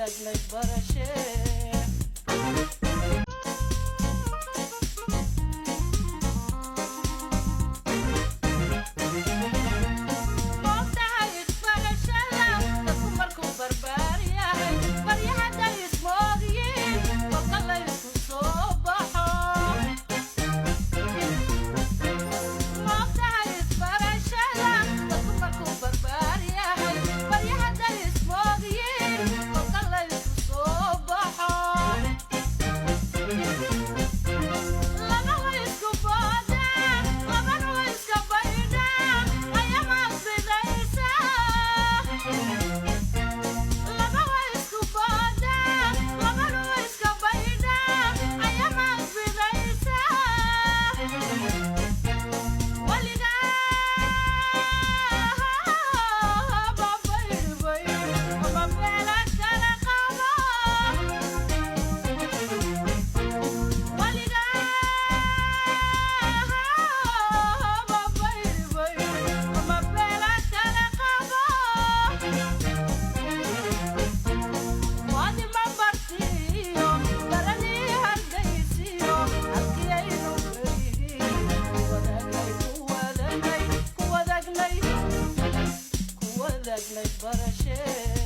Wadaagnay barashee. Moogtahay isbarashada dadku markuu barbaar yahay, baryahada ismoogyiin kolka la isku soo baxo. Moogtahay isbarashada dadku markuu barbaar yahay, baryahada ismoogyiin kolka la isku soo baxo. Laba way isku boodaan, labana way iska baydhaan, ayamaad bidaysaa. Laba way isku boodaan, labana way iska baydhaan, ayamaad bidaysaa. Weligaa ma baydhbay ama meela kala qabo? Weligaa ma baydhbay ama meela kala qabo? Waadima bartiyo baranii hargaysiyo halkii aynu berihiin ku wadaagnay, ku wadaagnay, ku wadaagnay, ku wadaagnay barashee.